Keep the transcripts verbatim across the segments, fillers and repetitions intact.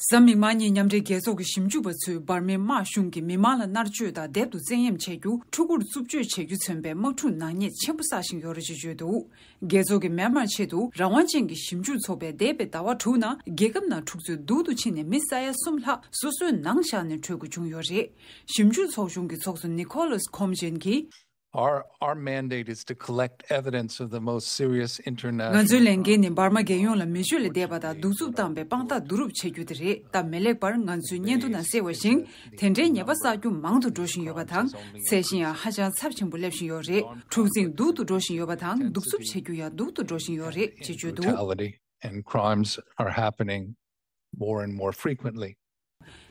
གཟའ་མིག་དམར་ཉིན་མཉམ་འབྲེལ་རྒྱལ་ཚོགས་ཀྱི་ཞིབ་འཇུག་པ་ཚོས་འབར་མའི་དམག་གཞུང་གིས་མི་མང་ལ་མནར་གཅོད་དང་སྡེབ་ཏུ་བཙན་གཡེམ་བྱེད་རྒྱུ། ཕྲུ་གུར་རྩུབ་སྤྱོད་བྱེད་རྒྱུ་མཚོན་པའི་དམག་འཁྲུག་ནག་ཉེས་ཆེན་པོ་བསགས་བཞིན་ཡོད་རེད་ཅེས་བརྗོད་འདུག་རྒྱལ་ཚོགས་ཀྱི་མེན་མར་ཆེད་དུ་རང་དབང་ཅན་གྱི་ཞིབ་འཇུག་ཚོགས་པས་འདས་པའི་ཟླ་བ་དྲུག་ནང་རྒྱལ་ཁབ་ནང་འཁྲུག་རྩོད་སྡུག་ཏུ་ཕྱིན་ནས་མི་ས་ཡ་གསུམ་ལྷག་སོ་སོའི་ནང་བཞག་ནས་བྲོས་དགོས་བྱུང་ཡོད་རེད། ཞིབ་འཇུག་ཚོགས་ཆུང་གི་ཚོགས་གཙོ་ནི་ཁོ་ལོས་ཁོམ་ཇེན་གྱིས། Our, our mandate is to collect evidence of the most serious international ང་ཚོའི་ལས་འགན་ནི་འབར་མ་རྒྱལ་ཡོངས་ལ་མི་སྤྱོད་ལས་འདས་པ་དང་གདུག་རྩུབ་བཏང་བའི་དཔང་རྟགས་བསྡུ་རུབ་བྱེད་རྒྱུ་དེ་རེད། སྟབས་མི་ལེགས་པར་ང་ཚོའི་སྙན་ཐོ་ནང་གསལ་བ་བཞིན། དེ་འདྲའི་ཉེས་པ་བསགས་རྒྱུ་མང་དུ་འགྲོ་བཞིན་ཡོད་པ་དང་། ཚད་གཞི་ཡང་ཧ་ཅང་ཚབས་ཆེན་པོ་སླེབས་བཞིན་ཡོད་རེད། འཁྲུག་འཛིང་སྡུག་ཏུ་འགྲོ་བཞིན་ཡོད་པ་དང་། གདུག་རྩུབ་བྱེད་རྒྱུ་ཡང་སྡུག་ཏུ་འགྲོ་བཞིན་ཡོད་རེད་ཅེས་བརྗོད་འདུག Brutality and crimes are happening more and more frequently.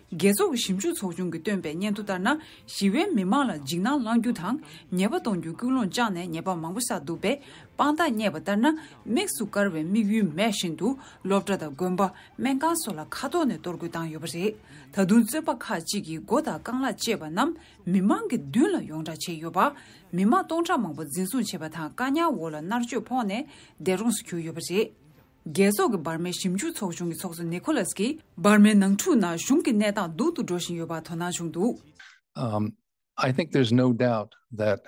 རྒྱལ་ཚོགས་ཀྱི་ཞིབ་འཇུག་ཚོགས་ཆུང་གིས་བཏོན་པའི་སྙན་ཐོ་ལྟར་ན། ཞི་བའི་མི་མང་ལ་འཇིགས་སྣང་བསླང་རྒྱུ་དང་། ཉེས་པ་གཏོང་རྒྱུའི་ཀུན་སློང་བཅངས་ནས་ཉེས་པ་མང་པོ་བསགས་འདུག་པས། དཔང་རྟགས་རྙེད་པ་ལྟར་ན། དམིགས་སུ་བཀར་བའི་དམིགས་ཡུལ་མེད་བཞིན་དུ། སློབ་གྲྭ་དང་དགོན་པ། སྨན་ཁང་སོགས་ལ་ཁ་ཐོག་ནས་གཏོར་རྒོལ་བཏང་ཡོད་པ་རེད། ད་དུང་རྩོད་པ་ཁག་ཅིག་གིས་སྒོ་དང་རྐང་ལག་བཅད་པ་རྣམས་མི་མང་གི་མདུན་ལ་ཡོངས་བསྒྲགས་བྱས་ཡོད་པ། མི་མང་སྟོང་ཕྲག་མང་པོ་འཛིན་བཟུང་བྱས་པ་དང་། བཀག་ཉར་འོག་ལ་མནར་གཅོད་ཕོག་ནས་འདས་གྲོངས་སུ་གྱུར་ཡོད་པ་རེད། རྒྱལ་ཚོགས་ཀྱི་འབར་མའི་ཞིབ་འཇུག་ཚོགས་ཆུང་གི་ཚོགས་གཙོ་ནི་ཁོ་ལཱས་ཀྱིས། འབར་མའི་ནང་འཁྲུག་ནང་གཞུང་གི་གནས་སྟངས་སྡུག་ཏུ་འགྲོ་བཞིན་ཡོད་པར་དོ་སྣང་བྱུང་འདུག Um, I think there's no doubt that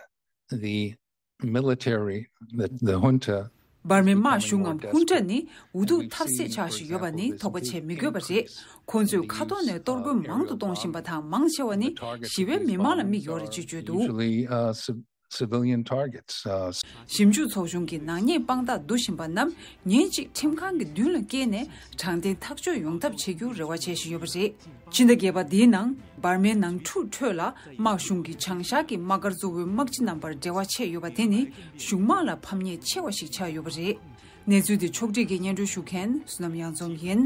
the military, the, the junta, འབར་མའི་དམག་གཞུང་ངམ་ཧུན་ཊ་ནི་འུ་ཐུག་ཐབས་ཟད་ཆགས་བཞིན་ཡོད་པ་ནི་དོགས་པ་བྱེད་མི་དགོས་པ་རེད། ཁོང་ཚོས་ཁ་ཐོག་ནས་གཏོར་རྒོལ་མང་དུ་གཏོང་བཞིན་པ་དང་། མང་ཆེ་བ་ནི་ཞི་བའི་མི་མང་ལ་དམིགས་ཡོད་རེད་ཅེས་བརྗོད་འདུག Usually, uh, civ- civilian targets. Uh, ཞིབ་འཇུག་ཚོགས་ཆུང་གིས་ནག་ཉེས་དཔང་རྟགས་བསྡུ་བཞིན་པ་རྣམས་ཉིན་གཅིག་ཁྲིམས་ཁང་གི་མདུན་ལ་བསྐྱལ་ནས་དྲང་བདེན་ཐག་གཅོད་ཡོང་ཐབས་བྱེད་རྒྱུར་རེ་བ་བྱེད་བཞིན་ཡོད་པ་རེད། ཕྱི་ཟླ་བརྒྱད་པ་འདིའི་ནང་འབར་མའི་ནང་འཁྲུག་ཁྲོད་ལ་དམག་གཞུང་གིས་བྱང་ཤར་གྱི་དམག་སྒར་གཙོ་བོའི་དམག་སྤྱི་རྣམ་པར་འབྲེལ་བ་བྱས་ཡོད་པ་དེ་ནི་གཞུང་དམག་ལ་ཕམ་ཉེས་ཆེ་བ་ཞིག་ཆགས་ཡོད་པ་རེད། གནས་ཚུལ་དེ་ཕྱོགས་སྒྲིག་གིས་སྙན་སྒྲོན་ཞུ་མཁན་བསོད་ནམས་གཡང་འཛོམས་ཡིན།